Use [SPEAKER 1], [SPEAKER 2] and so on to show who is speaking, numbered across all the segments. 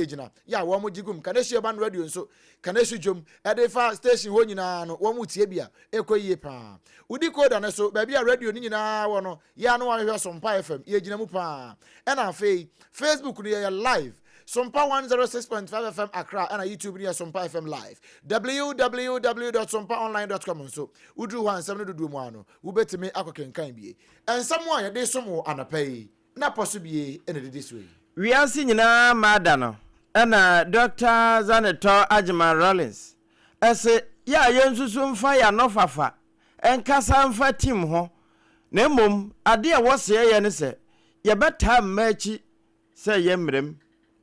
[SPEAKER 1] Gyina yɛ a wɔn gye gum Kaneshie Urban Radio nso Kaneshie dwom ɛde fa station hɔ nyinaa no wɔn tie bi a ɛkɔ yie paa. Wo decoder no so baabi a radio no nyinaa wɔ no yɛ a na wahwehwɛ Sompa FM yɛgyina mu paa. Ɛna afei Facebook no yɛyɛ live Sompa 106.5 FM Accra ɛna YouTube no yɛ Sompa FM live. www.sompaonline.com nso woduru hɔ a nsɛm no dodoɔ mu ara no wobɛtumi akɔkenkan bie. Nsɛm a yɛde som wo anɔpa yi. Na pɔ so bie na ɛdidi soɔ yi.
[SPEAKER 2] Wiase nyinaa mmaa da no na Dɔkta Zanetor Agyeman Rawlings se yɛ a yɛnsusu mfa yɛn anofafa nkasa mfa team ho na mmom adeɛ a ɛwɔ sɛ yɛyɛ ne sɛ yɛbɛtaa mmaa akyi sɛ ɛyɛ mmerɛm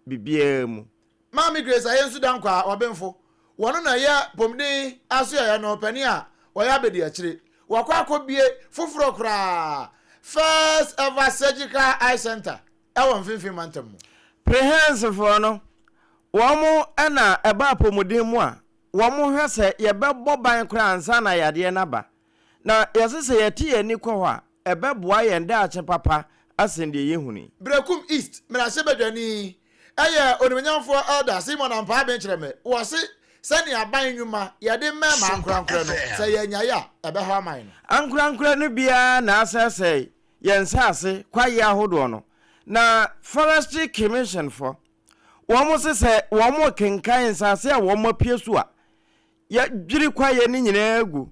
[SPEAKER 2] biribiara mu.
[SPEAKER 1] Maame Grace Ayensu Dankwah Ɔbenfo, wɔno na ɛyɛ pomden asoɛeɛ no panin a ɔyɛ abɛdiakyire. Wakɔ akɔbue foforɔ koraa, First Ever Surgical Eye Centre ɛwɔ Mfimfini Mantam mu.
[SPEAKER 2] Prehensefoɔ no, wɔn na ɛba apɔmuden mu a, wɔhwɛ sɛ yɛbɛbɔ ban koraa ansa na yadeɛ no aba. Na yɛse sɛ yɛte yɛn ani kɔ hɔ a, ɛbɛboa yɛn daakye papa asen deɛ yɛhunu yi.
[SPEAKER 1] Berekum East mmarahyɛbadwani yɛ Onimuonyamfoɔ Elder Simon Ampaa Benkyerɛmɛ. Wɔse sɛnea aban nnwuma yɛde mmɛɛma ankorankorɛ no, sɛ yɛanyae a, ɛbɛhaw aman no.
[SPEAKER 2] Ankorankorɛ no biara na asɛesɛe yɛn nsaase kwaeɛ ahodoɔ no, na Forestry Commission foɔ, wɔn se sɛ wɔn rekenkan nsaase a wɔn apue so a, Yɛdwiri kwaeɛ no nyinaa gu,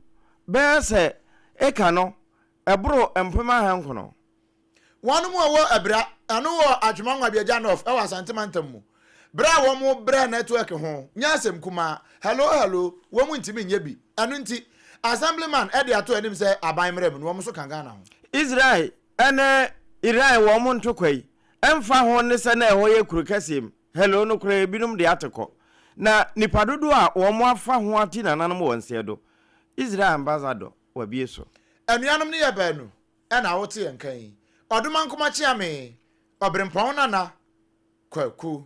[SPEAKER 2] bɛyɛ sɛ eka no, ɛboro 9000.
[SPEAKER 1] Wɔnom a wɔ Abira, ɛno wɔ Atwema Nwabiagya North ɛwɔ Asante Mantam mu. Berɛ a wɔn brɛ network ho nyɛ asɛm kumaa, hello hello, wɔn ntumi nyɛ bi. Ɛno nti, Assemblyman de ato anim sɛ aban mmra mu no wɔn nso ka Ghana ho.
[SPEAKER 2] Israel ne Iran wɔn ntokwa yi, ɛmfa ho ne sɛ na ɛhɔ yɛ kuro kɛseɛ mu, Hello no koraa ebinom de ate kɔ. Na nnipa dodoɔ a wɔn afa ho ate nananom wɔ nseɛ do. Israel ambassador wabie so.
[SPEAKER 1] Anuanom no yɛ baanu na wote yɛn nka yi, Ɔdomankoma Kyeame, Ɔberempɔn Nana Kwaku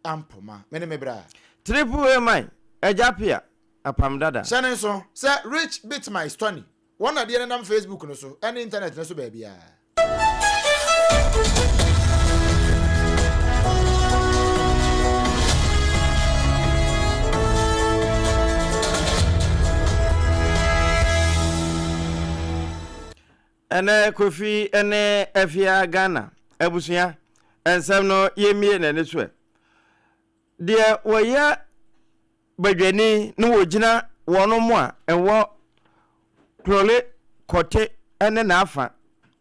[SPEAKER 1] Ampoma. Me ne me bra.
[SPEAKER 2] Triple A man, Agya Pia, Apam Dada.
[SPEAKER 1] Hyɛ no nso sɛ Rich Bit My Stoney Wɔn adeɛ nenam Facebook no so ne internet no so baabiara.
[SPEAKER 2] Ɛnɛ Kofi ne Afia Ghana abusua nsɛm no yɛmmie n'ani so ɛ. Deɛ wɔyɛ badwani no wɔgyina wɔnom a ɛwɔ Klole Kɔte ne n'afa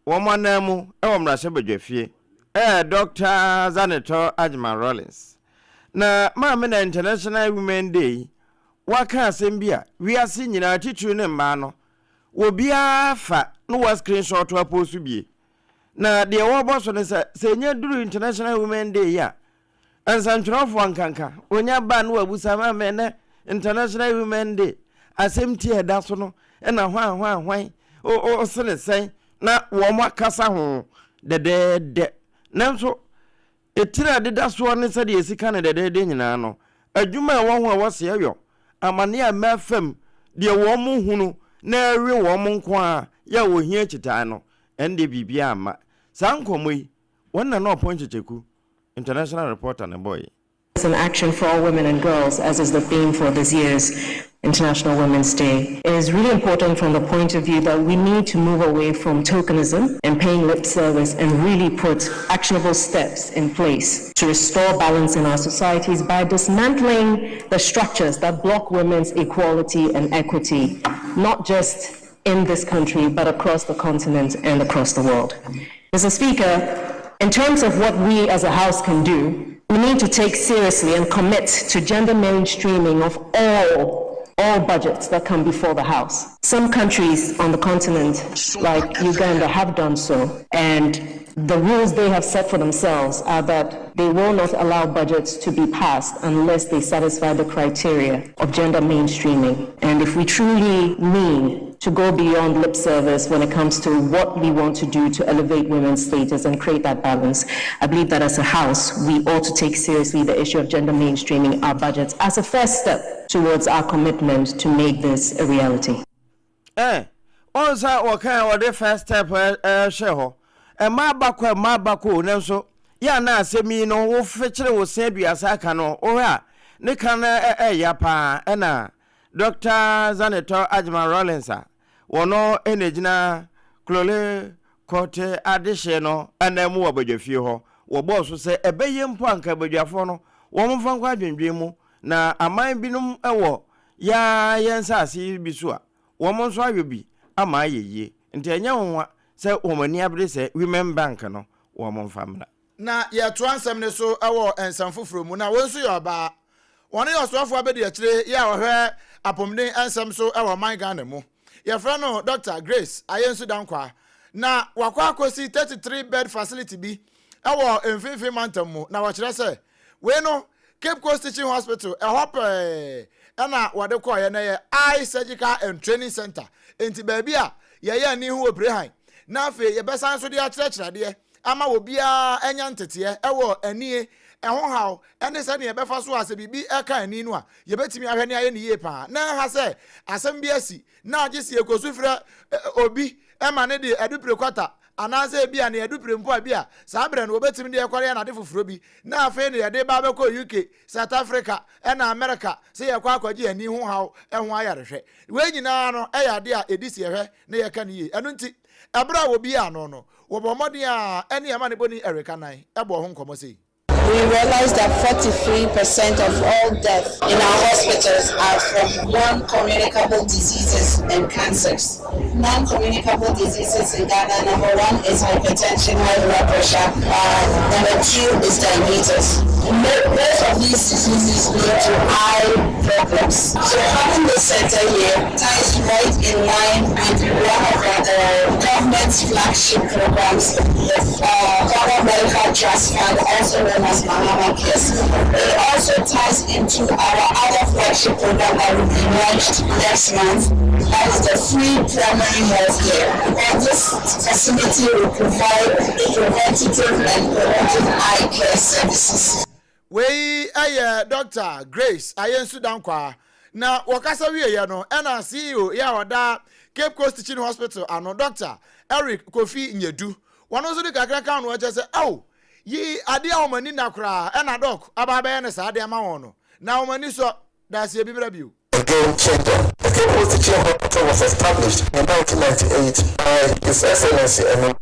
[SPEAKER 2] wɔn anan mu wɔ mmarahyɛbadwafie ɛyɛ Dɔkta Zanetor Agyeman Rawlings. Na maame na International Women Day yi waka asɛm bi a wiase nyinaa titiriw ne mmaa no wɔbiara fa na wa screenshot apost bie. Na deɛ wɔbɔ so ne sɛ sɛ ɛnya duru International Women Day yi a Nsɛntwerɛfoɔ nkanka, wɔnya ba na wɔabusa ma me ɛnɛ International Women Day asɛm ti a ɛda so no na hwan hwan hwan ɔsene sɛn na wɔn akasa ho dɛdɛɛdɛ. Nanso etire a ɛdeda soɔ ne sɛdeɛ yɛsi ka no dɛdɛɛdɛ nyinaa no, adwuma a ɛwɔ ho a ɛwɔ sɛ yɛyɔ, amaneɛ a mmaa fam, deɛ wɔn hunu na ɛwe wɔn nko ara yɛ a wɔhia kyitae no, ɛndeɛ biribiara mma. Saa nkɔmmɔ yi, wɔn na na Ɔpɔn Kyekyeku International reporter na ɛbɔe.
[SPEAKER 3] An action for all women and girls, as is the theme for this year's International Women's Day, is really important from the point of view that we need to move away from tokenism and paying lip service and really put actionable steps in place to restore balance in our societies by dismantling the structures that block women's equality and equity, not just in this country, but across the continent and across the world. Mr. Speaker, in terms of what we as a House can do, we need to take seriously and commit to gender mainstreaming of all all budgets that come before the House. Some countries on the continent, like Uganda, have done so, and the rules they have set for themselves are that they will not allow budgets to be passed unless they satisfy the criteria of gender mainstreaming. And if we truly mean to go beyond lip service when it comes to what we want to do to elevate women's status and create that balance, I believe that as a House, we ought to take seriously the issue of gender mainstreaming our budgets as a first step towards our commitment to make this a reality.
[SPEAKER 2] Eh, wohu sɛ wɔkae a wɔde first step hyɛɛ hɔ. Mmaa ba kɔ a, mmaa ba kɔ o, nanso Yɛ a na asɛm yi no wofekyere wo se aduasa aka no, wohwɛ a ne ka no ɛya paa. Ɛna Dɔkta Zanetor Agyeman Rawlings a wɔno na ɛgyina Klole Korte adehyeɛ no ananmu wɔ abadwafie hɔ, wɔbɔɔ so sɛ ɛbɛyɛ mpo a anka abadwafoɔ no wɔmfa nkɔ adwendwen mu na aman binom wɔ yɛ ara yɛn nsase yi bi so a wɔn nso ayɔ bi ama ayɛ yie nti ɛnyɛ nwonwa sɛ wɔn ani abere sɛ Women Bank no wɔn mfa mmra.
[SPEAKER 1] Na yɛtoa nsɛm no so wɔ nsɛm foforɔ mu. Na wei nso yɛ ɔbaa. Ɔno yɛ ɔsoafoɔ abadiakyire yɛ a ɔhwɛ apɔmuden nsɛm so wɔ ɔman Ghana mu. Yɛfrɛ no Dɔkta Grace Ayensu Dankwah. Na wakɔ akɔsi 33 bed facility bi wɔ mfimfini mantam mu. Na wɔkyerɛ sɛ wei no Cape Coast Teaching Hospital, ɛhɔ pɛɛ na wɔde kɔeɛ, na ɛyɛ Eye Surgical and Training Center. Enti baabi a yɛyɛ ani ho oprehan, na afei yɛbɛsan nso de akyerɛkyerɛ adeɛ ama obiara anya nteteɛ wɔ ani ɛho haw ne sɛdeɛ yɛbɛfa so a sɛ biribi ka ani no a yɛbɛtumi ahwɛ ne ayɛ no yie paa. Na ɛha sɛ asɛm bi asi na agye sɛ yɛkɔsu frɛ obi ma ne de adupire kwata anaasɛ ebia nea adupire mpo a ebia saa berɛ no wɔbɛtumi de ɛkɔreyɛ no ade foforɔ bi na afei na yɛde ba abɛkɔ UK, South Africa ɛna America sɛ yɛkɔ akɔgye ani ho haw ho ayarehwɛ. Wei nyinaa no ɛyɛ adeɛ a ɛdi sɛ yɛhwɛ na yɛka no yie. Ɛno nti ɛberɛ a wɔbiee ano no, wɔbɔɔ mmɔden a ɛne amanebɔni Erica Nan bɔɔ ho nkɔmmɔ sei.
[SPEAKER 4] We realize that 43% of all deaths in our hospitals are from non-communicable diseases and cancers. Non-communicable diseases in Ghana, number one is hypertension, high blood pressure, uh, number two is diabetes. Both of these diseases lead to eye problems. So having this center here ties right in line with one of the government's flagship programs, the uh, Ghana Medical Trust Fund, also known as Mahama Cares. It also ties into our other flagship program that will be launched next month, that is the free primary health care. Because this facility will provide preventative and preventive eye care services.
[SPEAKER 1] Wei yɛ Dɔkta Grace Ayensu Dankwah, na wɔkasa wieeɛ no ɛna CEO yɛ a ɔda Cape Coast Teaching Hospital ano, Dɔkta Eric Kofi Nyedu, wɔn nso de kakra ka ho kyerɛ sɛ ao, yi adeɛ a wɔn ani nna koraa ɛna Dɔk aba abɛyɛ no saa de ama wɔn no, na wɔn ani sɔ. Daaseɛ bi mmra bio.
[SPEAKER 5] A game changer. The Cape Coast Teaching Hospital was established in 1998 by His Excellency and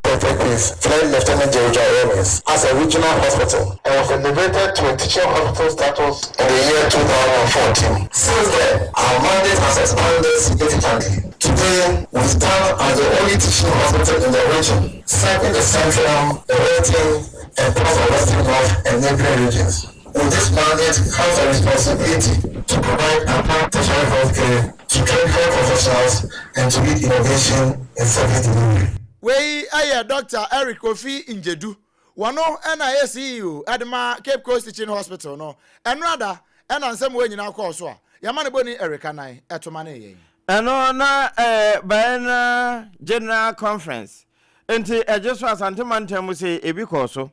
[SPEAKER 5] Perfect Peace, Flight Lieutenant Jerry John Rawlings, as a regional hospital and was elevated to a teaching hospital status in the year 2014. Since then, our mandate has expanded significantly. Today, we stand as the only teaching hospital in the region, serving the central, the western, and parts of western north and neighboring regions. With this mandate comes a responsibility to provide advanced tertiary health care, to train health professionals, and to lead innovation in service delivery.
[SPEAKER 1] Wei yɛ Dɔkta Eric Kofi Njedu, wɔno na ɛyɛ CEO de ma Cape Coast Teaching Hospital no. Ɛnora da na nsɛm wei nyinaa kɔɔ so a yɛama ne bɔni Eric Anan to manee yɛn.
[SPEAKER 2] Ɛno na ɛyɛ Biennial General Conference nti ɛgye so Asante mantam mu sei ebi kɔɔ so.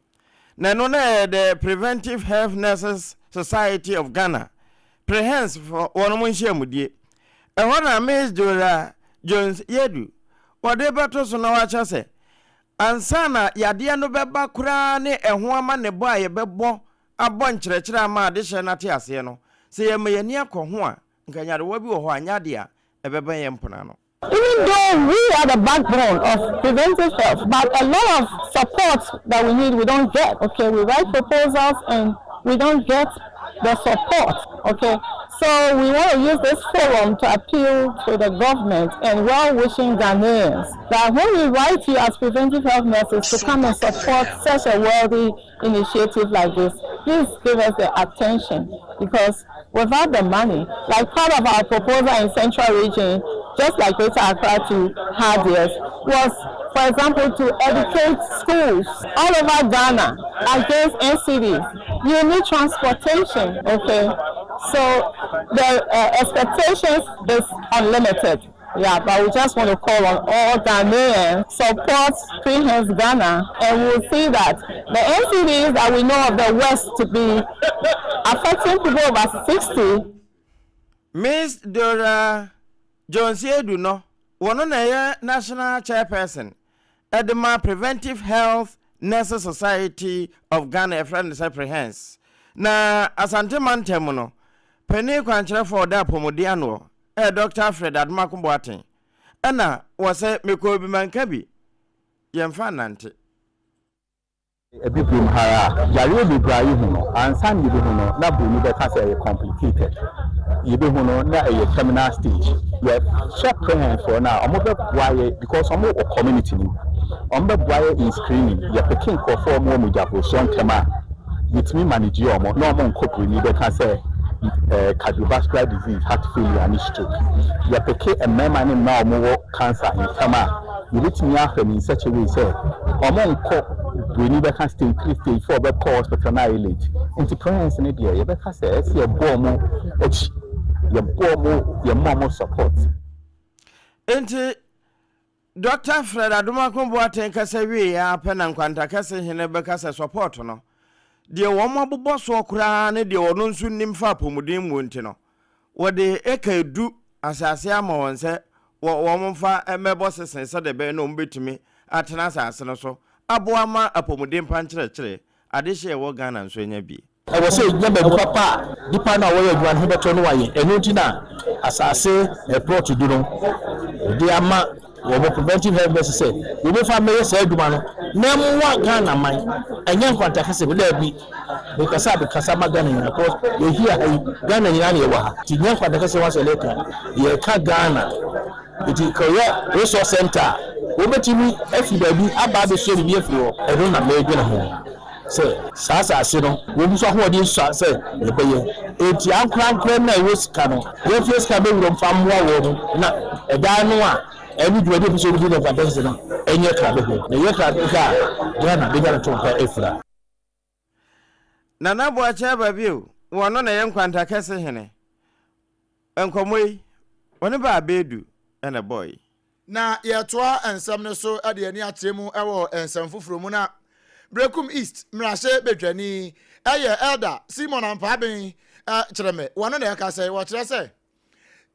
[SPEAKER 2] Na ɛno na ɛyɛ The Preventive Health Nurses Society of Ghana, PREHENS, foɔ wɔnom nhyiamudie. Ɛhɔ na Miss Dora Jones Yedu wɔde bɛto so na wakyerɛ sɛ ansa na yadeɛ no bɛba koraa ne ɛho amanebɔ a yɛbɛbɔ abɔ nkyerɛkyerɛ ama adehyɛ no ate aseɛ no, sɛ yɛma yɛn ani akɔ ho a, nka nyarewa bi wɔ hɔ a nyɛ adeɛ a ɛbɛbɛn yɛn mpono ano.
[SPEAKER 6] Even though we are the backbone of preventive health, but a lot of support that we need, we don't get. Okay, we write proposals and we don't get the support. Okay, so we want to use this forum to appeal to the government and well-wishing Ghanaians that when we write you as preventive health nurses to come and support such a worthy initiative like this, please give us the attention, because without the money, like part of our proposal in Central Region, just like Greater Accra to had theirs, was, for example, to educate schools all over Ghana against NCDs. You need transportation, okay? So the expectations is unlimited. Yeah, but we just want to call on all Ghanaians, support Prehens Ghana, and we'll see that the NCDs that we know of the West to be affecting people over 60.
[SPEAKER 2] Miss Dora Jones Adu no, wɔno na ɛyɛ National Chairperson de ma Preventive Health Nurses Society of Ghana yɛfrɛ no sɛ Prehens. Na Asante mantam no panin kwankyerɛfoɔ a ɔda apɔmuden anoɔ ɛyɛ Dɔkta Alfred Adomako Boateng ɛna wɔ sɛ mekɔɔ bi manka bi yɛmfa nnante.
[SPEAKER 7] Abibirem ha ara a, yareɛ bebree a yɛhu no, ansa na yɛbɛhu no na buroni bɛka sɛ ɛyɛ complicated. Yɛbɛhu no na ɛyɛ terminal stage. Yɛhyɛ parents-foɔ no a, wɔbɛboa yɛ because wɔwɔ community no mu. Wɔbɛboa yɛ in screening. Yɛpeke nkurɔfoɔ a wɔwɔ mogyaborosoɔ ntɛm a, yɛtumi manage wɔn na wɔnkɔ buroni bɛka sɛ cardiovascular disease, heart failure ne stroke. Yɛpeke mmarima ne mmaa a wɔwɔ cancer ntɛm a, Yɛbɛtumi ahwɛ no in such a way sɛ ɔmo nkɔ broni bɛka stage three stage four bɛkɔ hospital na ayɛ late nti parents no deɛ yɛbɛka sɛ ɛsɛ yɛbɔ ɔmo akyi yɛbɔ ɔmo yɛma ɔmo support.
[SPEAKER 2] Enti Dɔkta Fred Adomako Boateng kasa wieeɛ ara pɛ na Nkwanta Kɛse hene bɛka sɛ support no, deɛ wɔn abobɔ soɔ koraa ne deɛ ɔno nso nim fa apɔmuden muo nti no, Wɔde eka du asase ama wɔn sɛ wɔmfa mmɛbɔ sese sɛdeɛ ɛbɛyɛ na wɔbɛtumi atena asase no so aboa ma apɔmuden pa nkyerɛkyerɛ adehyeɛ a ɛwɔ Ghana nso anya bi.
[SPEAKER 8] Ɛwɔ sɛ yɛnya baabi papa a nnipa no a wɔyɛ adwuma no ho bɛtɔ no ayɛ. Ɛno nti na asase plɔt du no wɔde ama wɔn Preventive Health Nurses sɛ wɔmfa mmɛyɛ saa adwuma no na ɛmmoa Ghana man. Ɛnyɛ nkwanta kɛse no, daabi. Mekasa a mekasa ma Ghana nyinaa cause yɛhia ha yi, Ghana nyinaa na yɛwɔ ha. Nti nyɛ nkwanta kɛse ho asɛm na yɛka, yɛka Ghana. Nti kɔyɛ resource center a wɔbɛtumi afi baabi aba abɛsua biribi afiri hɔ. Ɛno na meredwene ho sɛ saa asase no wɔn nso ahoɔden sua sɛ yɛbɛyɛ. Enti ankorankorɛ no a ɛwɔ sika no, yɛmfa yɛn sika mmɛwura mu mfa mmoa wɔn na ɛdan no a ɛne dwumadi a ɛpɛ sɛ wɔdi no nkwanta kɛse no nyɛ krabɛhwɛ. Na ɛyɛ krabɛhwɛ a, Ghana bɛnya ne to pa afira.
[SPEAKER 2] Nana Boakye aba bio, wɔno na ɛyɛ Nkwanta Kɛse hene. Nkɔmmɔ yi, wɔne Baa Bedu na ɛbɔe.
[SPEAKER 1] Na yɛtoa nsɛm no so de ani akyerɛ mu wɔ nsɛm foforɔ mu na Berekum East mmarahyɛ badwani yɛ Elder Simon Ampaaben Kyeremɛ wɔno na ɛkasa yi. Wɔkyerɛ sɛ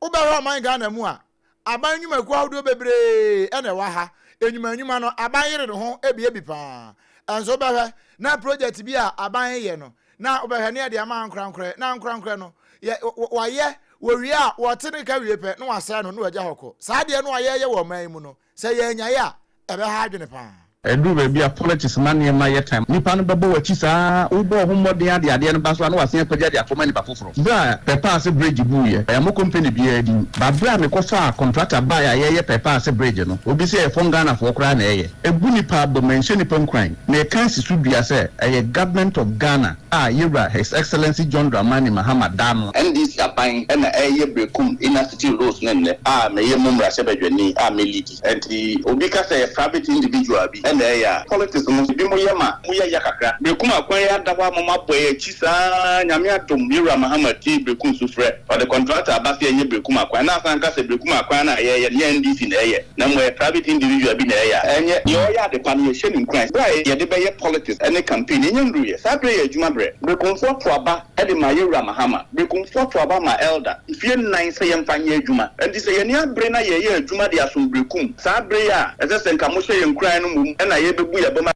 [SPEAKER 1] wobɛhwɛ ɔman Ghana mu a, aban nnwumakuo ahodoɔ bebree na ɛwɔ ha. Nnwuma nnwuma no, aban yere ne ho bie bi paa. Nso wobɛhwɛ na project bi a aban yɛ no, na wobɛhwɛ ne yɛde ama ankorankorɛ, na ankorankorɛ no, yɛ, wɔayɛ, wɔwie a, wɔte ne ka wie pɛ, na wɔasɛe no, na wɔagya hɔ kɔ. Saa adeɛ no a yɛreyɛ wɔ ɔman yi mu no, sɛ yɛanyae a, ɛbɛha adwene paa.
[SPEAKER 9] Ɛduru baabi a politics ma nneɛma yɛ tan. Nipa no bɛbɔ w'akyi saa, wobɔ wo ho mmɔden ade adeɛ no ba so a na wasan apagya de akɔma nipa foforɔ. Berɛ a Pɛpaase bridge buiɛ, yɛammɔ company biara din, but berɛ a mekɔfaa contractor baeɛ a yɛreyɛ Pɛpaase bridge no, obi sɛ ɛyɛ fɔn Ghanafoɔ koraa na ɛyɛ. Ɛbu nipa abam, ɛnhyɛ nipa nkuran. Meka asi so dua sɛ ɛyɛ Government of Ghana a Yɛwura His Excellency John Dramani Mahama da ano.
[SPEAKER 10] NDC aban na ɛreyɛ Berekum Inner City Roads no nnɛ a meyɛ mu mmarahyɛbadwani a me leadi. Ɛnti obi ka sɛ ɛyɛ private individual bi na ɛyɛ a, politics no ebi mo yɛ ma mo yɛ ya kakra. Berekum akwan yi ada hɔ ama mo abɔ yɛn akyi saa, Nyame adom Yɛwura Mahama tie Berekum sufrɛ, ɔde contractor aba sɛ yɛnyɛ Berekum akwan na asan ka sɛ Berekum akwan no a yɛreyɛ no nyɛ NDC na ɛyɛ na mmom ɛyɛ private individual bi na ɛyɛ a, ɛnyɛ. Deɛ ɔyɛ ade pa no yɛhyɛ no nkuran. Berɛ a yɛde bɛyɛ politics ne campaign ɛnya nnuruiɛ. Saa berɛ yɛ adwuma berɛ. Berekumfoɔ to aba de ma Yɛwura Mahama. Berekumfoɔ to aba ma Elder. Mfeɛ nnan sɛ yɛmfa nyɛ adwuma. Enti sɛ yɛn ani abere na yɛreyɛ adwuma de asom Berekum, saa bere yi a ɛsɛ sɛ nka mohyɛ yɛn nkuran no mmom na yɛrebɛbu yɛn abam a.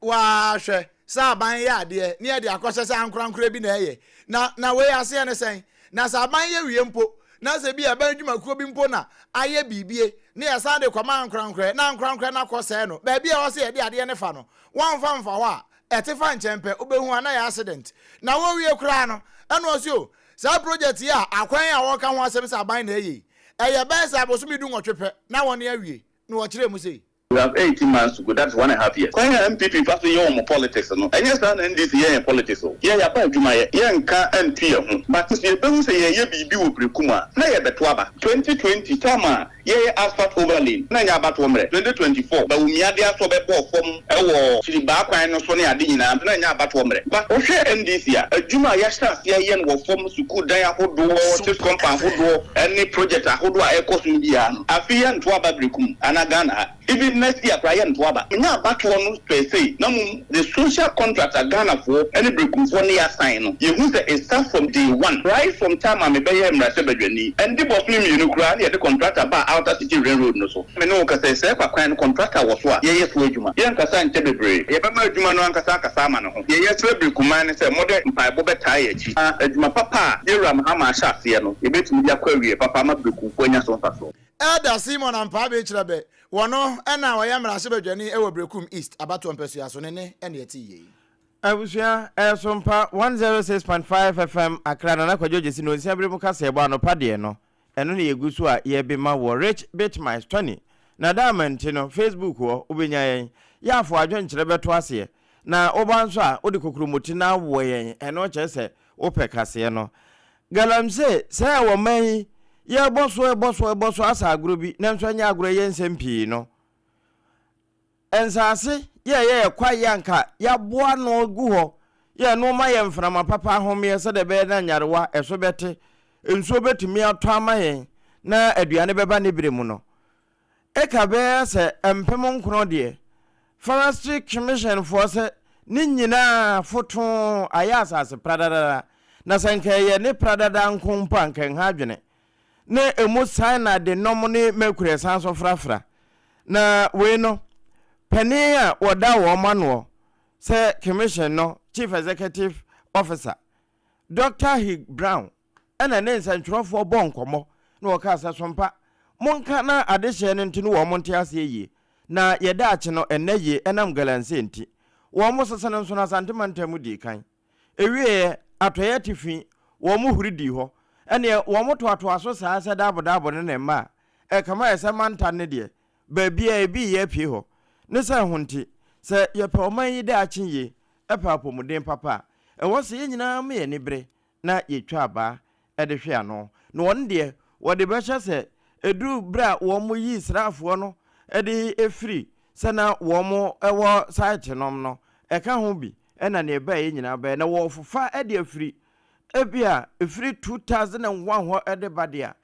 [SPEAKER 1] Waa hwɛ sɛ aban yɛ adeɛ ne yɛde akɔhyɛ sɛ ankorankorɛ bi na ɛyɛ. Na na wei aseɛ ne sɛn? Na sɛ aban yɛ wie mpo na sɛ bi a aban adwumakuo bi mpo na ayɛ biribie ne yɛsan de kɔma ankorankorɛ na ankorankorɛ no akɔ sɛe no, baabi a ɛwɔ sɛ yɛde adeɛ no fa no wɔmfa mfa hɔ a, ɛte fa nkyɛn pɛ wobɛhu a na ɛyɛ accident. Na wɔwie koraa no ɛna ɔse o saa project yi a akwan a wɔka ho asɛm sɛ aban na ɛyɛ yi, ɛyɛ bɛyɛ sɛ abosome du nwɔtwe pɛ na wɔne awie. Na wɔkyerɛɛ mu sei.
[SPEAKER 10] We have 18 months to go, that is one and half years. Kwan a NPP fa so yɛ wɔn politics no, ɛnyɛ saa na NDC yɛ yɛn politics o. Yɛn yɛaba adwuma yɛ, yɛnka nto yɛn ho, but sɛ yɛbɛhu sɛ yɛreyɛ biribi wɔ Berekum a, na yɛbɛto aba. 2020 time a yɛyɛ asphalt overlay na ɛnyɛ abatoɔ mmerɛ. 2024 Bawumia de asɔ bɛbɔɔ fam wɔ Kyiribaa kwan no so ne ade nyinaa nso na ɛnyɛ abatoɔ mmerɛ. But wohwɛ NDC a, adwuma a yɛahyɛ aseɛ yɛ no wɔ fam, sukuu dan ahodoɔ, CHPS compound ahodoɔ ne project ahodoɔ a ɛrekɔ so no biara no, afe yi yɛnto aba Berekum anaa Ghana ha. Even. Next year koraa yɛnto aba. Ɛnyɛ abatoɔ no per se na mmom the social contract a Ghanafoɔ ne Berekumfoɔ ne yɛ asign no, yɛhu sɛ it starts from day one, right from time a mebɛyɛɛ mmarahyɛbadwani. Ɛnde bɔsome mmienu koraa na yɛde contractor baa Outer City Ring Road no so. Me ne wo kasa yi, saa kwa kwan no contractor wɔ so a yɛyɛ so adwuma. Yɛnkasa nkyɛ bebree. Yɛbɛma adwuma no ankasa akasa ama ne ho. Deɛ yɛsrɛ Berekuman ne sɛ mode mpaebɔ bɛtaa yɛn akyi na adwuma papa a Yɛwura Mahama ahyɛ aseɛ no, yɛbɛtumi de akɔ awieɛ papa ama Berekumfoɔ anya so mfasoɔ.
[SPEAKER 1] Elder Simon Ampaa Bee Kyerɛbɛ, wɔno na ɔyɛ mmarahyɛbadwani wɔ Berekum East abatoɔ mpasua so, ne nne na ɛte yie.
[SPEAKER 2] Abusua, ɛyɛ Sompa 106.5 FM Accra Nana Kwadwo Gyesi Nonsia bere mu kaseɛbɔ anɔpa deɛ no ɛno na yɛgu so a yɛrebema wɔ Rich Bit My Stony na da ama nti no Facebook hɔ wobɛnya yɛn yɛ afo adwenkyerɛ bɛto aseɛ na woba nso a wode kokromoti no awɔ yɛn ɛno kyerɛ sɛ wopɛ kaseɛ no Galamsey sɛ ɛwɔ man yi yɛrebɔ so ɛbɔ so ɛbɔ so asa agorɔ bi nanso ɛnyɛ agorɔ ɛyɛ nsɛm pii no Nsase yɛ yɛ kwaeɛ a anka yɛaboa ano agu hɔ yɛ nnoɔma yɛ mframa papa ahomeɛ sɛdeɛ ɛbɛyɛ na nyarewa ɛso bɛte, nsuo bɛtumi atɔ ama yɛn na aduane bɛba ne berɛ mu no. Eka bɛyɛ sɛ 9000 deɛ, Forestry Commission foɔ sɛ ne nyinaa fotoo ayɛ asase pradadada na sɛ nka ɛyɛ ne pradada nko mpo a nka ɛnha adwene. Na ɛmu cyanide nom ne mercury ɛsan so frafra. Na wei no, panin a wɔda wɔn anoɔ sɛ Commission no Chief Executive Officer, Dɔkta Hugh Brown ɛna ne nsɛntwerɛfoɔ bɔɔ nkɔmmɔ na wɔkaa sɛ, Sompa, monka na adehyeɛ no nti no wɔn nte aseɛ yie, na yɛ daakye no ɛnnɛ yie ɛnam galamsey nti. Wɔn sese no nso no Asante mantam mu dii kan. Ɛwieɛ, atɔeɛ atifi, wɔn huri dii hɔ. Ɛnneɛ wɔn toatoa so saa sɛ Daabodaabo ne ne mma a ɛkame ayɛ sɛ mantam no deɛ, baabiara ebi reyɛ apue hɔ. Ne sɛ ho nti, sɛ yɛpɛ ɔman yi daakye yie, pɛ apɔmuden papa a, ɛwɔ sɛ yɛn nyinaa ma yɛn ani bere na yɛtwa abaa de hwe ano. Na wɔn deɛ, wɔde bɛhyɛ sɛ ɛduru berɛ a wɔyii sraafoɔ no de firi sɛ na wɔwɔ site nom no, ɛka ho bi na nea ɛbaeɛ nyinaa baeɛ. Na wɔrefofa de afiri ebia ɛfiri 2001 hɔ de ba deɛ a,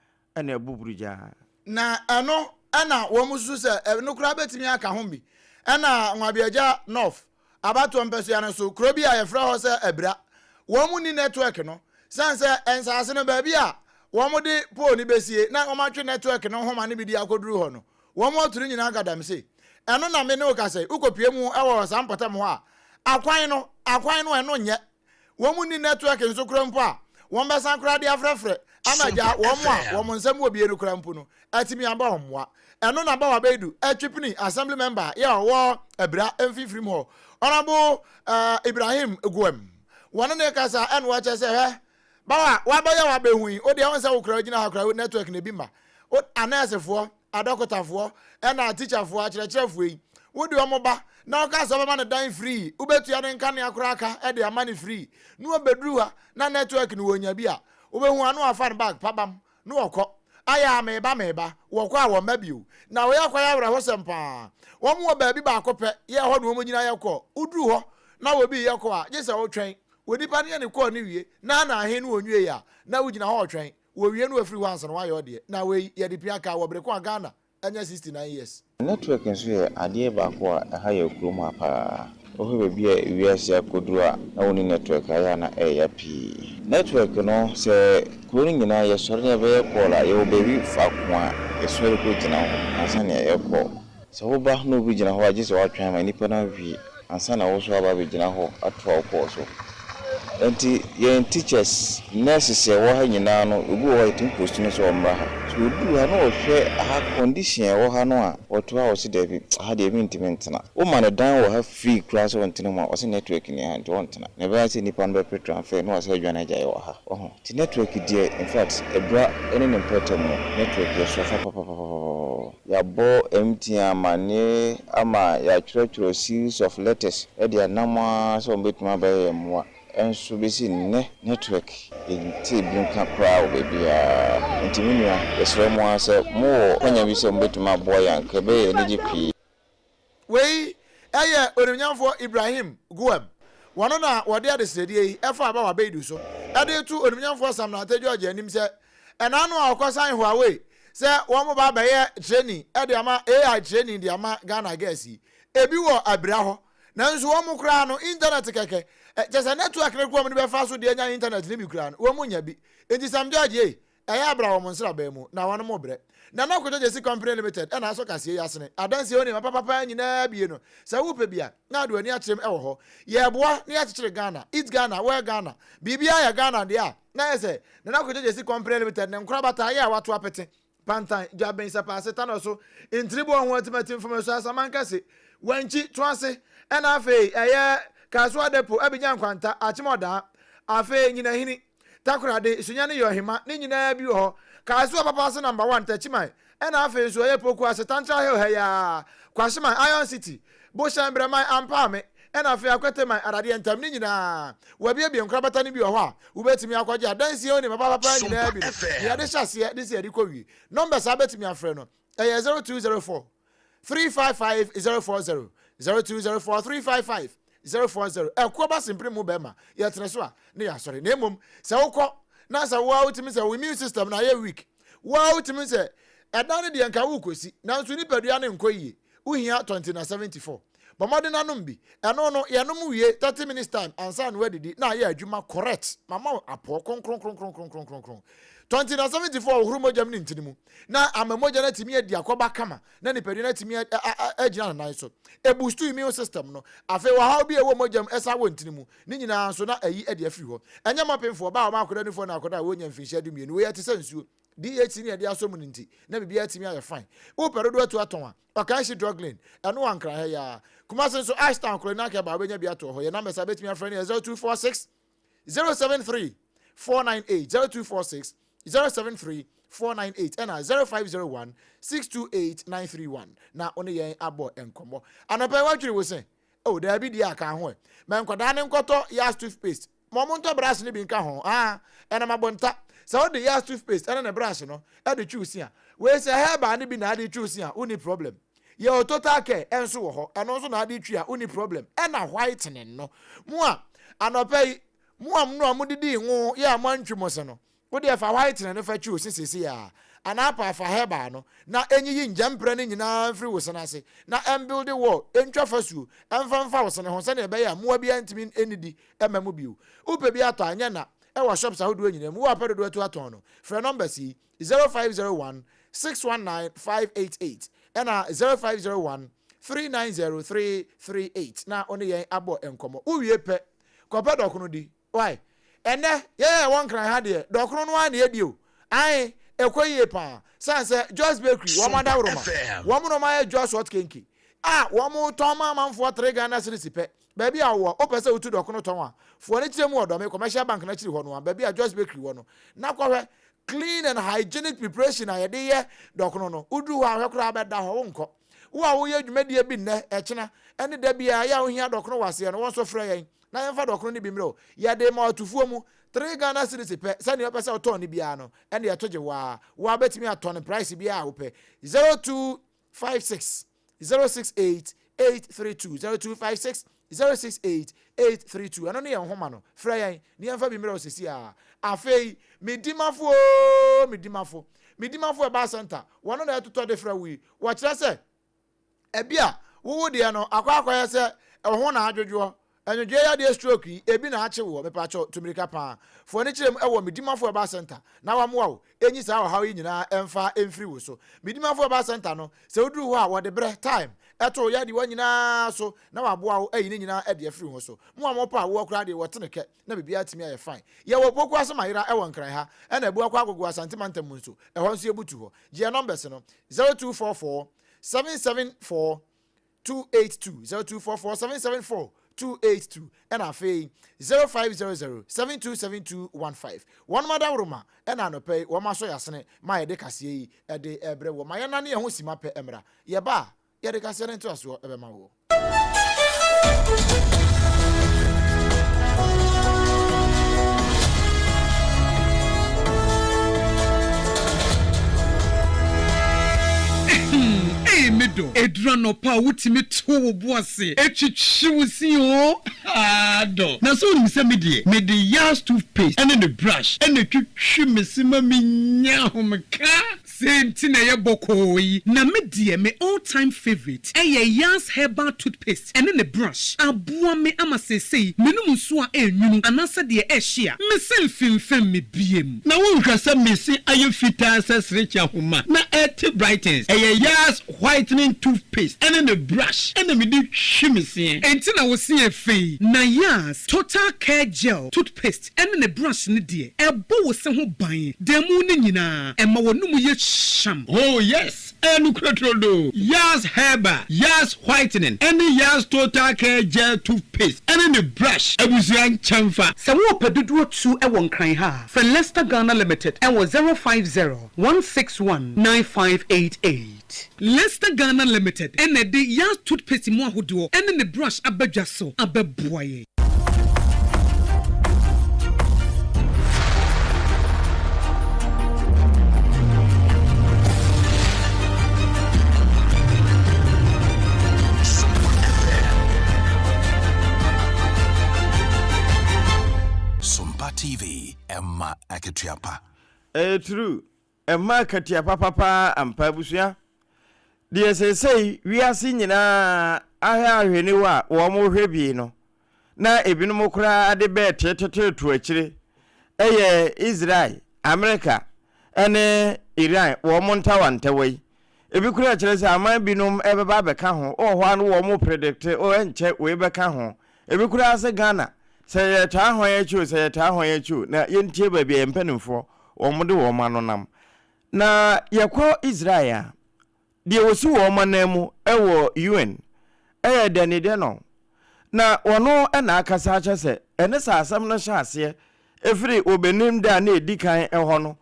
[SPEAKER 2] ɛna ɛbo burugyaa.
[SPEAKER 1] Na ɛno na wɔsusu sɛ ɛno koraa bɛtumi aka ho bi. Ɛna Nwabiagya North abatoɔ mpasua no so, kuro bi a yɛfrɛ hɔ sɛ Abira, wɔn nni network no. Sane sɛ nsaase no baabi a wɔde pole no bɛsie na wɔatwe network no nhoma no bi de akɔduru hɔ no, wɔn atu no nyinaa gadamsey. Ɛno na me ne wo kasa yi, wokɔpue mu wɔ saa mpɔtam hɔ a, akwan no, akwan no ɛno nyɛ. Wɔn nni network nso koraa mpo a wɔbɛsan koraa de afrɛfrɛ ama agya wɔn a wɔn nsam wɔ bie no koraa mpo no atumi aba wɔn mmoa. Ɛno na Bawa Baidu Twipini Assembly Member yɛ ɔwɔ Abira mfimfini mu hɔ, Honourable Ibrahim Guam wɔne ne kasa ɛna wɔkyɛ sɛ hwɛ Bawa wabɛyɛ wabɛhu yi wodeɛ wɔn sɛ wo koraa gyina ha koraa network na ebi ma anɛɛsefoɔ adɔkotafoɔ ɛna atikyafoɔ, akyerɛkyerɛfoɔ yi, wode wɔn ba na woka sɛ wobɛma no dan free, wobɛtua ne nkanea koraa ka de ama no free, na wɔbɛduru ha na network no wɔnya bi a, wobɛhu a na wafa no bag pabam na wɔkɔ. Ayɛ a meba meba, wɔkɔ a wɔmma bio. Na wei akɔyɛ awerɛhosɛm paa. Wɔn wɔ baabi baako pɛ, yɛ ɛhɔ na wɔn gyina yɛ kɔɔ. Woduru hɔ na obi reyɛ kɔɔ a, gye sɛ wotwɛn. Onipa no yɛ ne kɔɔ no wie na na ahe no ɔnwieɛ a, na wogyina hɔ retwɛn. Wɔwie no wafiri hɔ ansa na wayɛ ɔdeɛ. Na wei yɛde pia kaa wɔ bere ko a Ghana anya 69 years.
[SPEAKER 11] Network nso yɛ adeɛ baako a ɛha yɛn kurom ha paa. Wohwɛ baabi a wiase akɔduru a na wonni network a, ɛyɛ a na ɛyɛ ya pii. Network no, sɛ kuro no nyinaa yɛsɔre na yɛbɛyɛ call a, yɛwɔ baabi faako a yɛsɔre kɔgyina hɔ ansa na yɛayɛ call. Sɛ woba na obi gyina hɔ a, gye sɛ woatwɛn ama nnipa no awie ansa na wo nso aba abɛgyina hɔ atoa wo kɔɔ so. Enti yɛn teachers, nurses a ɛwɔ ha nyinaa no, obi wɔ hɔ a yɛtumi post no sɛ ɔmmra ha. Sɛ ɔduru ha na ɔhwɛ ha condition a ɛwɔ ha no a, ɔto ha a ɔse daabi, ha deɛ mentumi ntena. Woma no dan wɔ ha free koraa sɛ ɔntena mu a, ɔse network nni ha nti ɔntena. Na ɛbɛyɛ sɛ nnipa no bɛpere transfer na wasan adwane agyae wɔ ha. Wahu? Nti network deɛ, in fact, Abura ne ne mpɔtam no, network yɛ sɔfa papapapapapa. Yɛabɔ MTN amanneɛ ama yɛatwerɛtwerɛ series of letters de anam ara sɛ wɔbɛtumi abɛyɛ yɛn mmoa. Nso bɛsi nnɛ network yɛntee bi nka koraa wɔ baabiara. Nti me nua yɛsrɛ mo ara sɛ mowɔ kwanya bi sɛ mobɛtumi aboa yɛn a nka ɛbɛyɛ yɛn anigye pii.
[SPEAKER 1] Wei yɛ Onimnyamfoɔ Ibrahim Guam. Wɔno na wɔde adesrɛdeɛ yi fa aba wɔ Abeidu so de reto Onimnyamfoɔ Sam Nartey George anim sɛ ɛnaano a ɔkɔsan Huawei. sɛ wɔn ba abɛyɛ training de ama AI training de ama Ghana girls yi. Ebi wɔ Abira hɔ. Nanso wɔn koraa no, internet kɛkɛ, kyerɛ sɛ network no koraa wɔn de bɛfa so de anya internet no bi koraa no, wɔn nnya bi. Enti Sam George ei, ɛyɛ abra wɔn nsraban mu, na wɔn brɛ. Nana Kojo Gyasi Company Limited na asɔ kaseɛ yi asene. Adansie hɔ nneɛma papapa nyinaa bie no, sɛ wopɛ bi a, na ade w'ani akyerem wɔ hɔ. Yɛreboa na yɛakyekyere Ghana, Eat Ghana, Wear Ghana. Biribiara yɛ Ghana deɛ a, na ayɛ sɛ Nana Kojo Gyasi Company Limited ne nkorabata yɛ a wɔato apete. Pantan, Dwaben, Sɛpaase, Tanɔso, Ntiriboɔ ho Atimati, Mfomsoɔ, Asamankɛse, Wankyi, Toase, ɛna afei ɛyɛ Kasoa Depo, Abigya Nkwanta, Akyem Ɔdaa, afei Nyinahini, Takoradi, Sunyani Yɔhema, ne nyinaa bi wɔ hɔ. Kasoa Papa ase Number One, Takyiman, ɛna afei nso ɛyɛ Poku ase, Tantra Hill ha yi ara, Kwahyeman, Iron City, Bohyɛn, Brɛman, Ampaame, ɛna afei Akwateman, Adadeɛ ntam, ne nyinaa. Wɔabuebue nkorabata no bi wɔ hɔ a wobɛtumi akɔgye adansie ho nneɛma papapa nyinaa bi no, nea yɛde hyɛ aseɛ de sɛ yɛde kɔwie. Numbers a wobɛtumi afrɛ no, ɛyɛ 0204 355 040, 0204 355 040. Ɛkoɔ ba sempere mu bɛrima, yɛtene so a, ne yɛasɔre. Na mmom, sɛ wokɔ na sɛ wo ara wotumi sɛ wo immune system no ayɛ weak, wo ara wotumi sɛ ɛdan no deɛ nka worekɔsi, nanso nipadua no nkɔ yie, Wohia 20 na 74. Bɔ mmɔden na nom bi. Ɛno no, yɛnom wie 30 minutes time ansa na woadidi na ayɛ adwuma correct. Mama wo apɔw kronkronkronkronkronkronkron. 20 na 74 hohoro mogya mu ne ntini mu na ama mogya no atumi adi akɔba kama na nipadua no atumi agyina ne nan so. Ɛbustu immune system no. Afei ɔhaw bi a ɛwɔ mogya mu ɛsan wɔ ntini mu ne nyinaa nso na ayi adi afiri hɔ. Ɛnyɛ mmapemfoɔ, ɔbaa a ɔma akwadaa nufoɔ ne akwadaa a wɔnnya mfinhyia dumienu. Wei ɛte sɛ nsuo. DHC ne yɛde asɔ mu no nti, na biribiara atumi ayɛ fine. Wopɛ dodoɔ atu atɔn a, Ɔkanhye Drug Lane, ɛno wɔ Nkran ha yi ara. Kumasi nso, Ash Town, Kolina Kɛba, wobɛnya bi ato hɔ. Yɛn numbers a wobɛtumi afrɛ no yɛ 0246 073 498, 0246 073 498 ɛna 0501 628 931 na wo ne yɛn abɔ nkɔmmɔ. Anɔpa yi woadwiri wo se? Oh, daabi deɛ a ka ho ɛ. Ma nkwadaa no nkɔtɔ Yas toothpaste. Ma ɔmo ntɔ brush no bi nka ho. Ah, ɛnam abonta. Sɛ wode Yas toothpaste ɛne ne brush no ɛde twi wo se a, wei sɛ herbal no bi na ade twi wo se a, wonni problem. Yɛwɔ total care ɛnso wɔ hɔ, ɛno nso na ade twi a, wonni problem. Ɛna whitening no, mo a anɔpa yi, mo a mo a modidii ngo yɛ a moantwi mo se no, Wo deɛ fa whitener no fa twi wo se seesei ara, anaa pa fa herbal no na ɛnyiyi ngyamprɛ no nyinaa mfiri wo sene ase na ɛmbuilde wall, ɛntwa fasuo, ɛmfa mfa wo sene ho sɛdeɛ ɛbɛyɛ a mmoa biara ntumi nnidi mma mu bio. Wopɛ bi atɔ a, nyɛ nna, ɛwɔ shops ahodoɔ nyinaa mu. Wo a wopɛ dodoɔ atu atɔn no, frɛ numbers yi, 0501 619 588 ɛna 0501 390 338 na wo ne yɛn abɔ nkɔmmɔ. Wowie pɛ, kɔpɛ dɔkono di. Wai, ɛnnɛ, yɛn a yɛwɔ Nkran ha deɛ, dɔkono no ara na yɛdi o. Ae, ɛkɔ yie paa. Sane sɛ, Joyce Bakery, wɔn adaworoma, wɔn na wɔayɛ Joyce Hot Kenke, a wɔtɔn ma amanfoɔ tre Ghana cedis pɛ. Baabi a wowɔ, wopɛ sɛ wotu dɔkono tɔn a, foɔ no kyerɛ mu wɔ Dɔme Commercial Bank no akyiri hɔ no ara, baabi a Joyce Bakery wɔ no, na kɔhwɛ clean and hygienic preparation a yɛde yɛ dɔkono no. Woduru hɔ a, hwɛ koraa bɛda hɔ, wonkɔ. Wo a woyɛ dwumadie bi nnɛ, ɛkyena, ne da biara, yɛ a wohia dɔkono wɔ aseɛ no, wo nso frɛ yɛn. na yɛmfa dɔkono no bi mmerɛ wo. Yɛde ma ɔtofoɔ mu, three Ghana cedis pɛ, sɛdeɛ wopɛ sɛ wotɔn no biara no, ɛnde yɛto gye wo ara. Wo ara wobɛtumi atɔ no price biara a wopɛ. 0256 068 832, 0256 068 832, ɛno ne yɛn nhoma no. Frɛ yɛn na yɛmfa bi mmerɛ wo seesei ara. Afei, me dimafo oo, me dimafo, me dimafo ɛbaa center, wɔn na ɛtotɔ de frɛ wo yi, wɔkyerɛ sɛ, Ebia wo wo deɛ no akɔ akɔyɛ sɛ wo ho na adwodwoɔ, nwodwoeɛ yadeɛ stroke yi ebi na akye woɔ, mepakyɛw tu mirika paa fa w'ani kyerɛ mu wɔ Medimafo Herbal Centre na wɔamoa wo nyi saa ɔhaw yi nyinaa mfa mfiri wo so. Medimafo Herbal Centre no sɛ woduru hɔ a wɔde berɛ, time, to wo yadewa nyinaa so na wɔaboa wo ayi ne nyinaa de afiri ho so. Mo a mopɛ awoɔ koraa deɛ wɔtene kɛ na biribiara atumi ayɛ fine. Yɛwɔ Opoku ase Mayera wɔ Nkran ha ɛna Abuakwa Agogo Asante Mantam mu nso ɛhɔ nso yɛbutu hɔ. Gye yɛn numbers no, 0244 774 282, 0244 774 282, ɛna afei 0500 727215. Wɔnom adaworoma ɛna anɔpa yi wɔn asɔ yɛasene ma yɛde kaseɛ yi ɛde ɛbrɛ wɔ. Ma yɛnane yɛn ho sima pɛ mmra. Yɛba a, yɛde kaseɛ no ntoasoɔ ɛbɛma woɔ.
[SPEAKER 12] Ei me dɔ, ɛduru anɔpa a wotumi to wo bo ase twitwi wo se oo, haa dɔ. Na sɛ wonim sɛ me deɛ, mede Yas toothpaste ne ne brush na ɛtwitwi me se ma menya ahomeka. Sei nti na ɛyɛ bɔkɔɔ yi. Na me deɛ me all time favourite ɛyɛ Yaz herbal toothpaste ɛne ne brush. Aboa me ama seesei menom nsuo a ɛnwunu anaasɛ deɛ ɛhye a, me se mfemfam me biem.
[SPEAKER 13] Na wonhwɛ sɛ me se ayɛ fitaa sɛ serekye ahoma na ɛte brightens. Ɛyɛ Yaz whitening toothpaste ɛne ne brush ɛna mede twi me seɛ.
[SPEAKER 12] Enti na wo se yɛ fɛ yi. Na Yaz total care gel toothpaste ɛne ne brush no deɛ, ɛbɔ wo se ho ban da mu no nyinaa, ɛma w'anomu yɛ hyeam.
[SPEAKER 13] Oh yes, ɛyɛ nokorɛ turodoo. Yaz Herbal, Yaz Whitening ɛne Yaz Total Care Gel Toothpaste ɛne ne brush abusua nkyɛnfa.
[SPEAKER 12] Sɛ worepɛ dodoɔ tu wɔ Nkran ha a, frɛ Lester Ghana Limited wɔ 050 161 9588. Lester Ghana Limited na ɛde Yaz Toothpaste mu ahodoɔ ne ne brush aba dwa so abɛboa yɛn.
[SPEAKER 14] Sompa TV, ɛma akatua pa.
[SPEAKER 2] Ɛyɛ true, ɛma akatua papa paa ampa abusua. Deɛ seesei wiase nyinaa ahwɛ ahwɛniwa a wɔhwɛ bi no, na ebinom koraa de bɛɛte to akyire yɛ Israel, Amerika ne Iran wɔn ntawantawa yi. Ebi koraa kyerɛ sɛ aman binom bɛba abɛka ho, wɔ hɔ a no wɔn predicte, oh ɛnkyɛ wei bɛka ho. Ebi koraa sɛ Ghana, sɛ yɛtaa hwan akyi o, sɛ yɛtaa hwan akyi o, na yɛntie baabi a yɛn mpanimfoɔ wɔn de wɔn ano nam. Na yɛkɔ Israel a, deɛ wɔsi wɔn anan mu wɔ UN yɛ Danny Danon. Na ɔno na akasa akyɛ sɛ ɛne sɛ asɛm no hyɛ aseɛ ɛfiri Obenim da a na ɛdi kan hɔ no,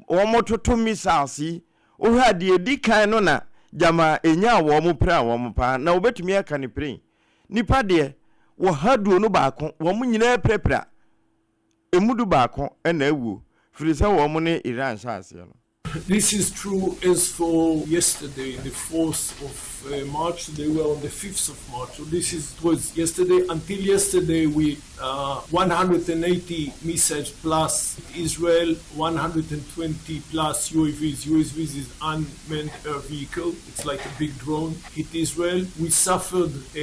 [SPEAKER 2] wɔtoto missiles yi. Wohwɛ a deɛ ɛdi kan no na gyama ɛnyaa wɔn piraa wɔn paa, na wɔbɛtumi aka no piren. Nnipa deɛ, wɔha duonu baako, wɔn nyinaa pirapira. Emu dubaako na awuo, firi sɛ wɔn ne Iran hyɛɛ aseɛ no.
[SPEAKER 15] This is true as for yesterday, the 4th of uh, March. Today we are on the 5th of March. So this is was yesterday. Until yesterday, we uh, 180 missiles plus Israel, 120 plus UAVs. UAVs is unmanned air vehicle. It's like a big drone. Hit Israel. We suffered uh,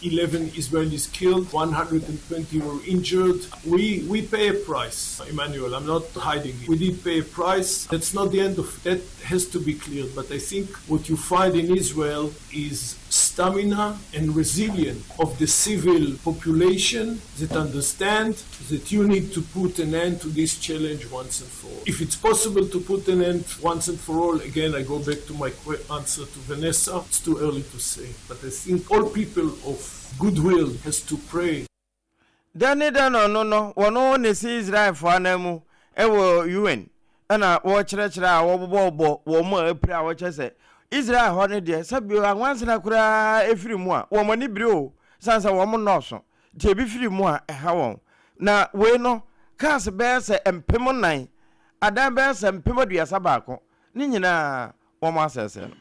[SPEAKER 15] 11 Israelis killed, 120 were injured. We we pay a price, Emmanuel. I'm not hiding it. We did pay a price. That's not the end of it. That has to be cleared. But I think what you find in Israel is stamina and resilience of the civil population that understand that you need to put an end to this challenge once and for all. If it's possible to put an end once and for all, again, I go back to my answer to Vanessa. It's too early to say. But I think all people of goodwill has to pray.
[SPEAKER 2] Dɛn ne dɛn na ɔno no, wɔno na esi Israelfoɔ ananmu wɔ UN na wɔkyerɛkyerɛ a wɔbobɔbɔ wɔn a apira a wɔkyerɛ sɛ Israel hɔ no deɛ sɛ bio anwansena koraa ɛfiri mu a wɔn ani bere o sane sɛ wɔn nnɔɔso nti ebi firi mu a ɛha wɔn na wei no cars bɛyɛ sɛ 4000 adan bɛyɛ sɛ 31,000 ne nyinaa wɔn asɛesɛe no.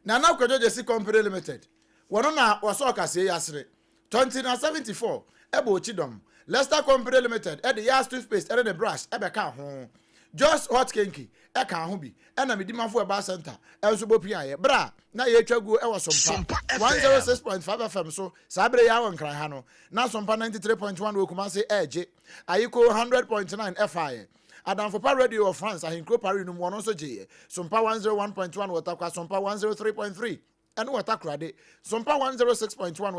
[SPEAKER 1] Nana Kwadwo Gyasi Company Limited, wɔno na wɔsɔɔ kaseɛ yi asere. Tɔnti na 74 bɔ Okyidɔm. Lester Company Limited de Yas toothpaste ne ne brush bɛkaa ho. Jos Hot Kenki kaa ho bi na Medimafo Herbal Centre nso bɔ piaeɛ berɛ a na yɛretwa guo wɔ Sompa 106.5 FM so saa berɛ yi ara wɔ Nkran ha no. Na Sompa 93.1 wɔ Kumase regye. Ayiko 100.9 faeɛ. Adamfo Pa Radio wɔ France ahenkuro Paris no mu wɔn nso gyeeɛ. Sompa 101.1 wɔ Tarkwa, Sompa 103.3 ɛne wɔ Takoradi, Sompa 106.1 wɔ.